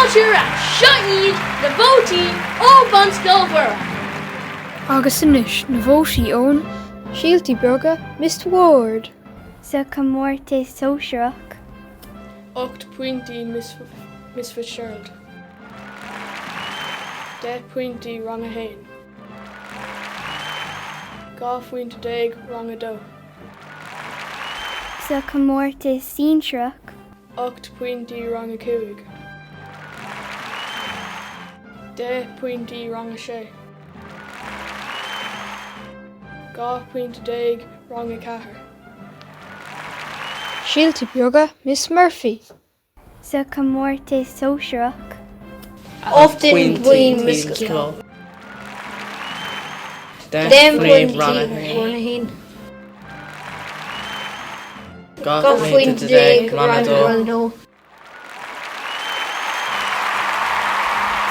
Fáilte ar ais, seo iad na vótaí ó Bhunscoil Mhuire. Agus anois na vótaí ón. Síoltaí Beaga, Miss Ward. Sa chomórtas sóisearach. 8 pointí Miss Fitzgerald. 10 pointí Rang 1. 12 phointe Rang 2. Sa chomórtas sinsearach. 8 pointí Rang 5. 10 pointí Rang 6. 12 pointe Rang 4. Síoltaí Beaga, Miss Murphy. Sa chomórtas sóisearach. 8 pointí Miss Keogh. 10 pointí Rang 1. 12 phointe Rang 2.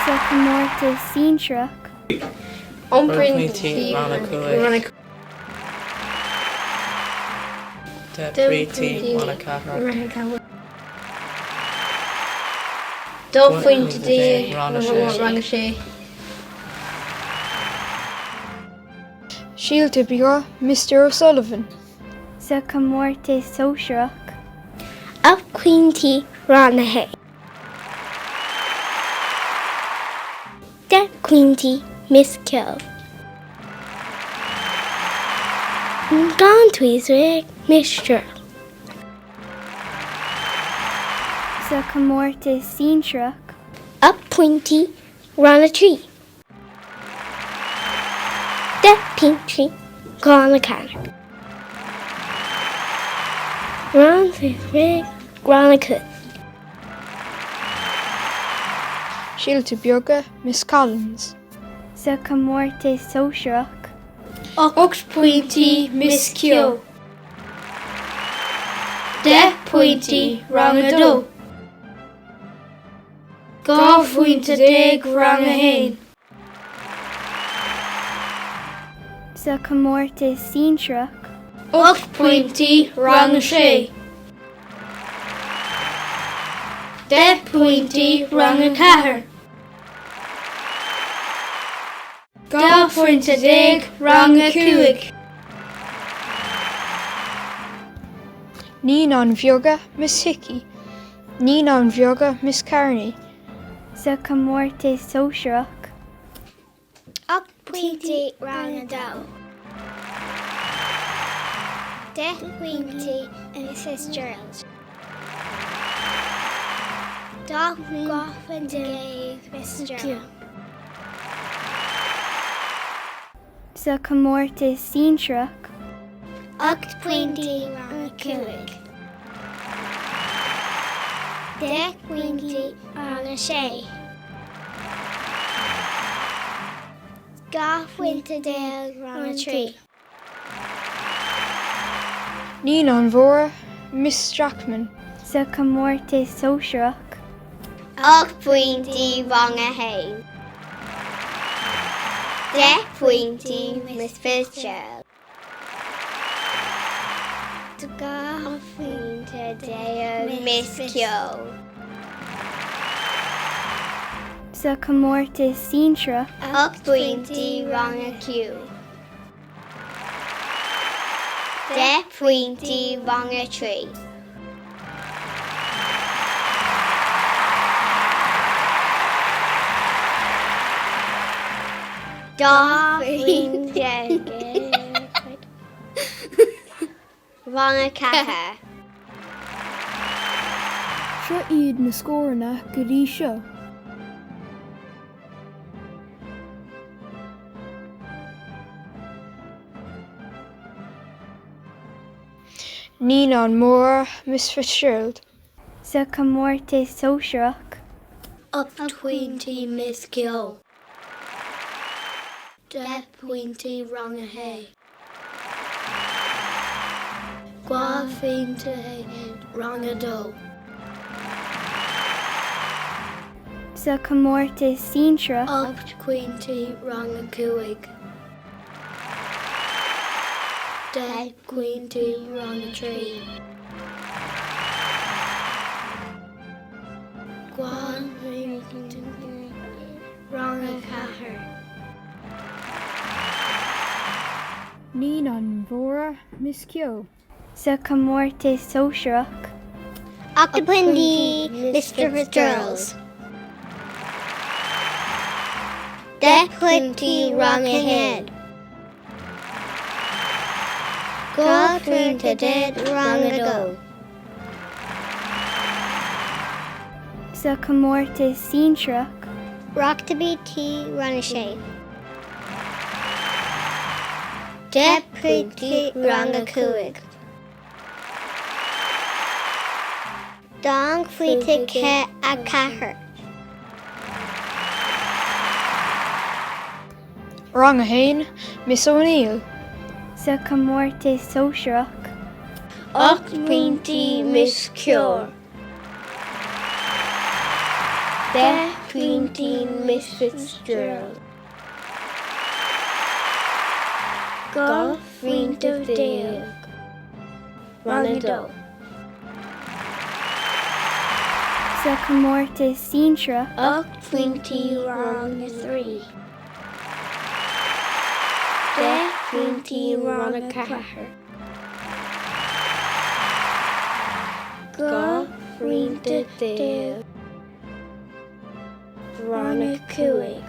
Sa chomórtas sinsearach. 8 pointí Rang 5. 10 pointí Rang 4. 12 phointe Rang 6. Síolta Beaga, Mister O'Sullivan. Sa chomórtas sóisearach. 8 pointí Rang 1. 10 pointí Miss Keogh. Gan tuiscint Miss Fitzgerald. Sa chomórtas sinsearach. 8 pointí Rang 3. 10 pointí Rang 4. Rang 6 Rang 5. Síolta Beaga, Miss Collins. Sa chomórtas sóisearach. 8 pointí Miss Keogh. 10 pointí Rang 2. 12 phointe Rang 1. Sa chomórtas sinsearach. 8 pointí Rang 6. 10 pointí Rang 4. 12 phointe Rang 5. Naíonáin Bheaga, Miss Hickey. Naíonáin Bheaga, Miss Carney. Sa chomórtas sóisearach. 8 pointí Rang 2. 10 pointí Miss Fitzgerald. 12 phointe Miss Keogh. Sa chomórtas sinsearach. 8 pointí Rang 5. 10 pointí Rang 6. 12 phointe Rang 3. Naíonáin Mhóra, Miss Jackman. Sa chomórtas sóisearach. 8 pointí Rang 1. 10 pointí Miss Fitzgerald. 12 phointe Miss Keogh. Sa chomórtas sinsearach. 8 pointí Rang 5. 10 pointí Rang 3. 12 phointe Rang 4. Seo iad na scóranna go dtí seo. Naíonáin Mhóra, Miss Fitzgerald. Sa chomórtas sóisearach. 8 pointí Miss Keogh. 10 pointí Rang 1. 12 phointe Rang 2. Sa chomórtas sinsearach. 8 pointí Rang 5. 10 pointí Rang 3. 12 phointe. Rang a 4. Naíonáin Mhóra, Miss Keogh. Sa chomórtas sóisearach. 8 bpointí Mr Fitzgerald. 10 pointí Rang 1. 12 pointe Rang 2. Sa chomórtas sinsearach. Rugbaí T Rang 6. 10 pointí Rang 5. 2 phointe C4. Rang 1, Miss O'Neill. Sa chomórtas sóisearach. 8 pointí Miss Keogh. 10 pointí Miss Fitzgerald. 12 phointe Rang 2. Sa chomórtas sinsearach. 8 pointí Rang 3. 10 pointí Rang 4. 12 phointe Rang 5.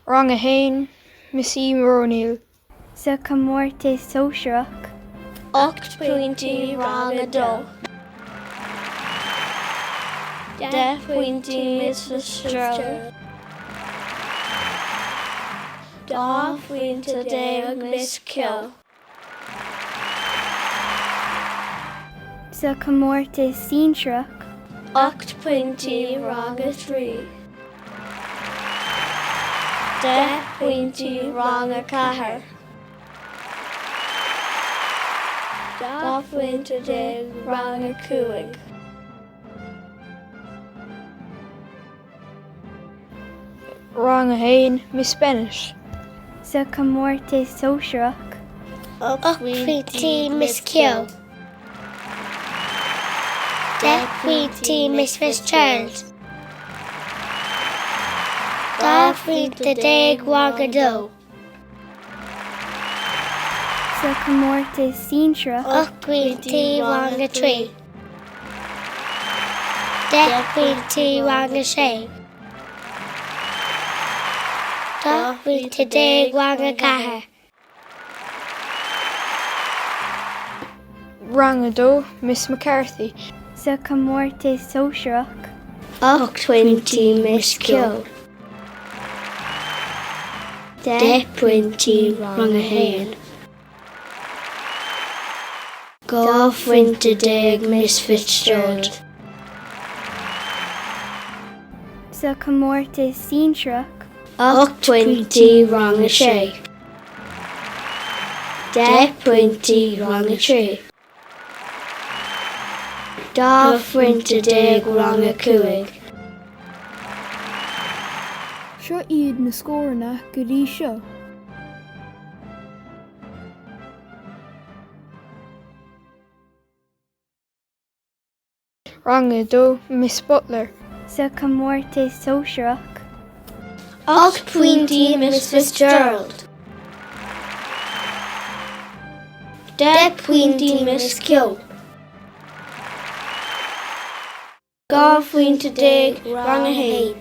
Rang 1, Miss Emer O'Neill. Sa chomórtas sóisearach. 8 pointí Rang 2. 10 pointí Miss Fitzgerald. 12 phointe Miss Keogh. Sa chomórtas sinsearach. 8 pointí Rang 3. 10 pointí Rang 4. 12 phointe Rang 5. Rang 1, Miss Bennett. Sa chomórtas sóisearach. 8 pointí Miss Keogh. 10 pointí Miss Fitzgerald. 12 phointe Rang 2. Sa chomórtas sinsearach. 8 pointí Rang 3. 10 pointí Rang 6. 12 phointe Rang 4. Rang 2, Miss McCarthy. Sa chomórtas sóisearach. 8 pointí Miss Keogh. 10 pointí Rang 1. 12 phointe Miss Fitzgerald. Sa chomórtas sinsearach. 8 pointí Rang 6. 10 pointí Rang 3. 12 phointe Rang 5. Seo iad na scóranna go dtí seo. Rang 2, Miss Butler. Sa chomórtas sóisearach. 8 pointí Miss Fitzgerald. 10 pointí Miss Keogh. 12 phointe Rang 1.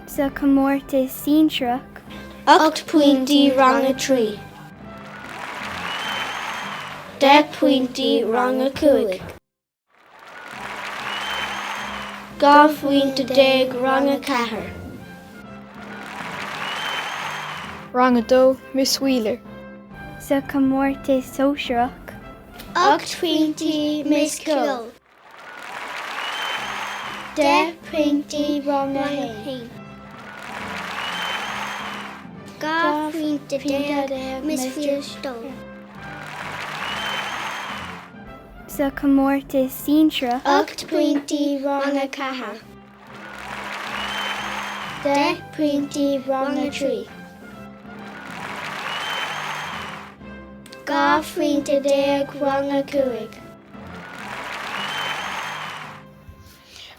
Sa chomórtas sinsearach. 8 pointí Rang 3. 10 pointí Rang 5. 12 phointe Rang 4. Rang 2, Miss Wheeler. Sa chomórtas sóisearach. 8 pointí Miss Keogh. 10 pointí Rang 1. 12 phointe Miss Fitzgerald. Sa chomórtas sinsearach. 8 pointí Rang 4. 10 pointí Rang 3. 12 phointe rang a 5.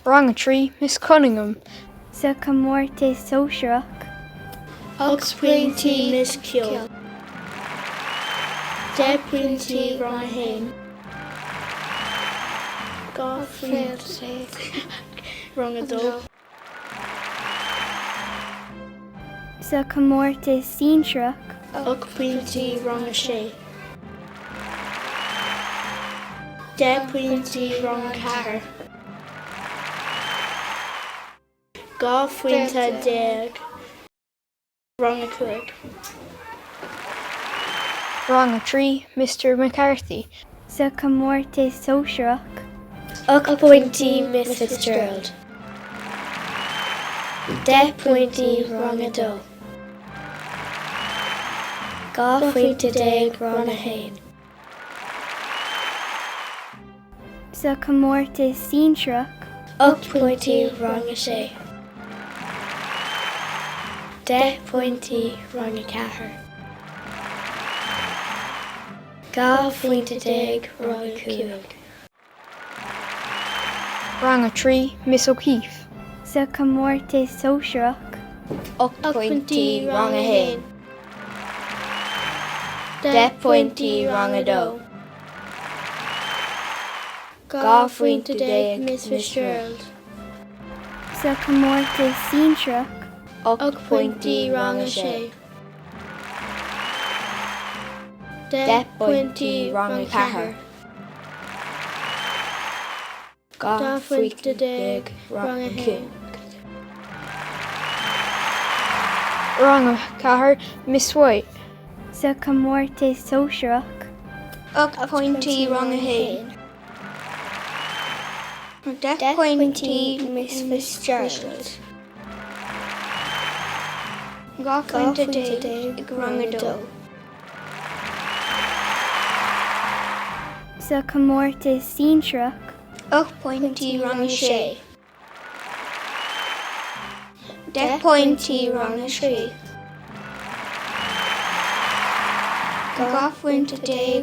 Rang 3, Miss Cunningham. Sa chomórtas sóisearach. 8 pointí Miss Keogh. 10 pointí rang a haon. 12 phointe rang a dó. Sa chomórtas sinsearach. 8 pointí rang a sé. 10 pointí rang a ceathair. 12 phointe rang a 5. Rang 3, Mr McCarthy. Sa chomórtas sóisearach. 8 pointí Miss Fitzgerald. 10 pointí rang a 2. 12 phointe rang a 1. Sa chomórtas sinsearach. 8 pointí rang a 6. 10 pointí rang a 4. 12 phointe rang a 5. Rang 3, Miss O'Keefe. Sa chomórtas sóisearach. 8 pointí rang a 1. 10 pointí rang a 2. 12 phointe Miss Fitzgerald. Sa chomórtas sinsearach. 8 pointí rang a 6. 10 pointí rang a 4. 12 phointe rang a 1. Rang 4, Miss White. Sa chomórtas sóisearach. 8 pointí rang a 1. 10 pointí Miss Fitzgerald. 12 phointe rang a 2. Sa chomórtas sinsearach. 8 pointí rang a 6. 10 pointí rang a 3. 12 phointe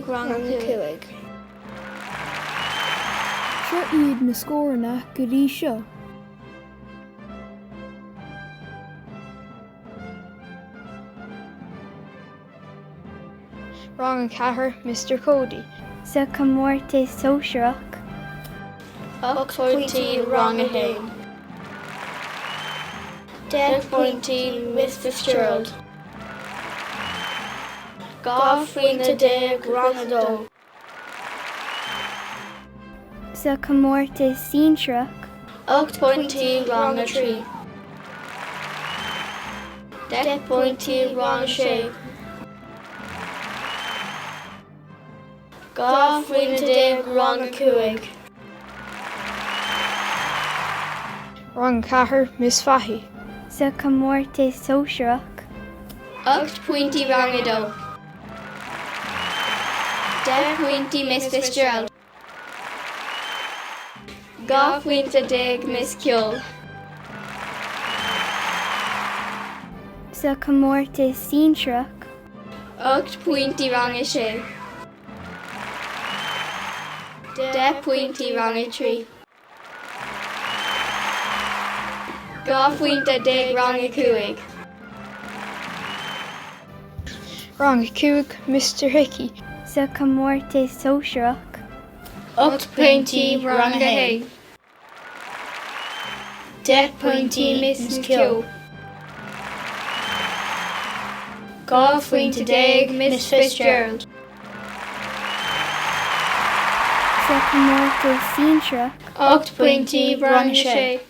rang a 5. Seo iad na scóranna go dtí seo. Rang 4, Mr Cody. Sa chomórtas sóisearach. 8 pointí rang a 1. 10 pointí Miss Fitzgerald. 12 phointe rang a 2. Sa chomórtas sinsearach. 8 pointí rang a 3. 10 pointí rang a 6. 12 phointe rang a 5. Rang 4, Miss Fahy. Sa chomórtas sóisearach. 8 pointí rang a 2. 10 pointí Miss Fitzgerald. 12 phointe Miss Keogh. Sa chomórtas sinsearach. 8 pointí rang a 6. 10 pointí rang a 3. 12 phointe rang a 5. Rang 5, Mr Hickey. Sa chomórtas sóisearach. 8 pointí rang a 1. 10 pointí Miss Keogh. 12 phointe Miss Fitzgerald. Sa chomórtas sinsearach. 8 pointí rang a 6.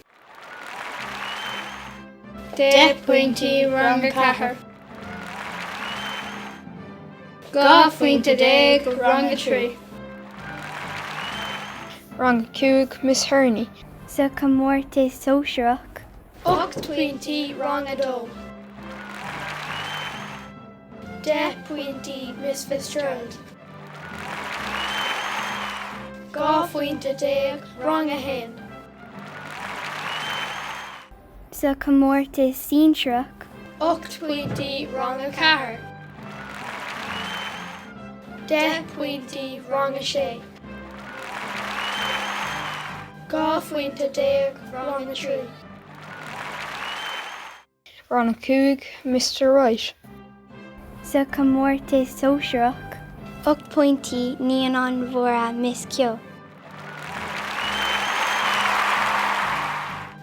10 pointí rang a 4. 12 phointe rang a 3. Rang 5, Miss Herney. Sa chomórtas sóisearach. 8 pointí rang a 2. 10 pointí Miss Fitzgerald. 12 phointe rang a 1. Sa chomórtas sinsearach. 8 pointí rang a 4. 10 pointí Rang 6. 12 phointe Rang 3. Rang 5, Mr Wright. Sa chomórtas sóisearach. 8 pointí Naíonáin Mhóra Miss Keogh.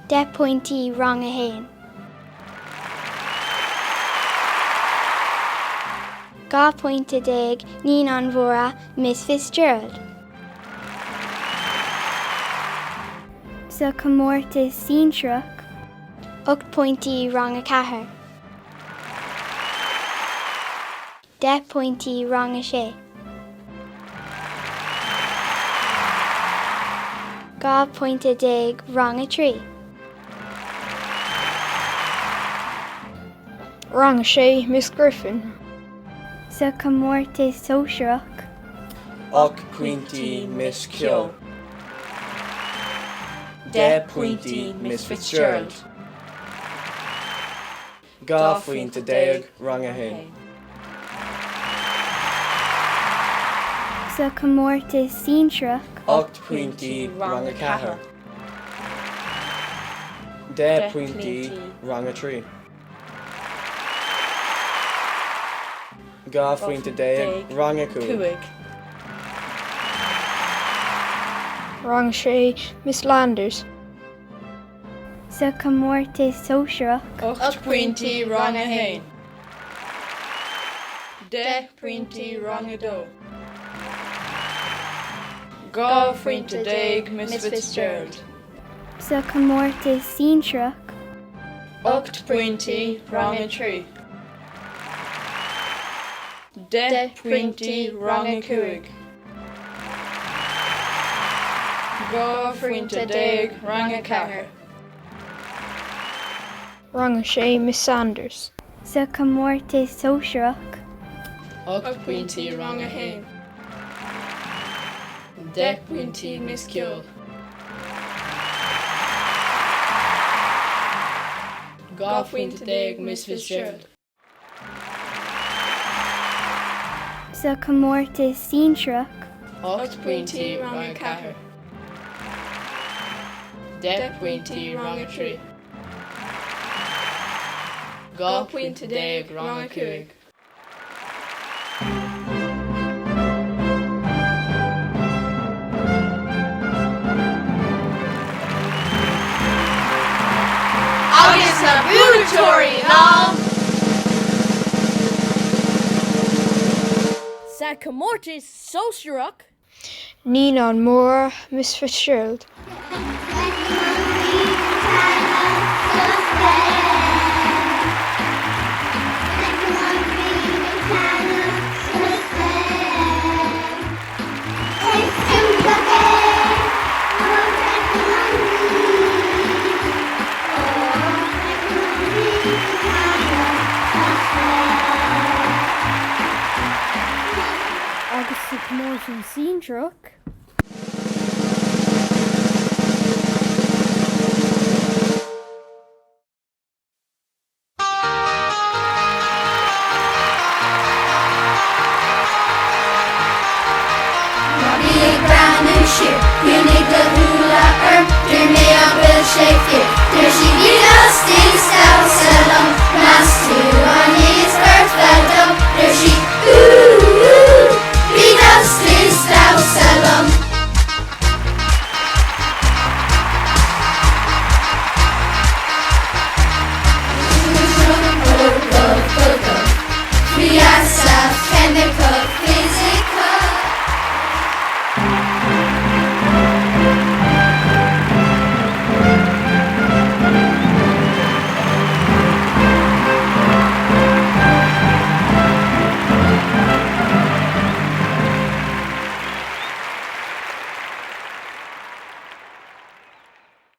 10 pointí Rang 1. 12 pointe Naíonáin Mhóra Miss Fitzgerald. Sa chomórtas sinsearach. 8 pointí Rang 4. 10 pointí Rang 6. 12 pointe Rang 3. Rang 6, Miss Griffin. Sa chomórtas sóisearach. 8 pointí Miss Keogh. 10 pointí Miss Fitzgerald. 12 phointe Rang 1. Sa chomórtas sinsearach. 8 pointí Rang 4. 10 pointí Rang 3. 12 phointe Rang 5. Rang 6, Miss Landers. Sa chomórtas sóisearach. 8 pointí Rang 1. 10 pointí Rang 2. 12 phointe Miss Fitzgerald. Sa chomórtas sinsearach. 8 pointí Rang 3. 10 pointí Rang 5. 12 phointe Rang 4. Rang 6, Miss Sanders. Sa chomórtas sóisearach. 8 pointí Rang 1. 10 pointí Miss Keogh. 12 phointe Miss Fitzgerald. Sa chomórtas sinsearach. 8 pointí Rang 4. 10 pointí Rang 3. 12 phointe Rang 5. Agus na buaiteoirí ná. Sa chomórtas sóisearach. Naíonáin Mhóra, Miss Fitzgerald. Agus sa chomórtas sinsearach. Ná bí ag breathnú siar, coinnigh do shúile orm, deir mé an bhfuil sé fíor, deir sí bí istigh sa.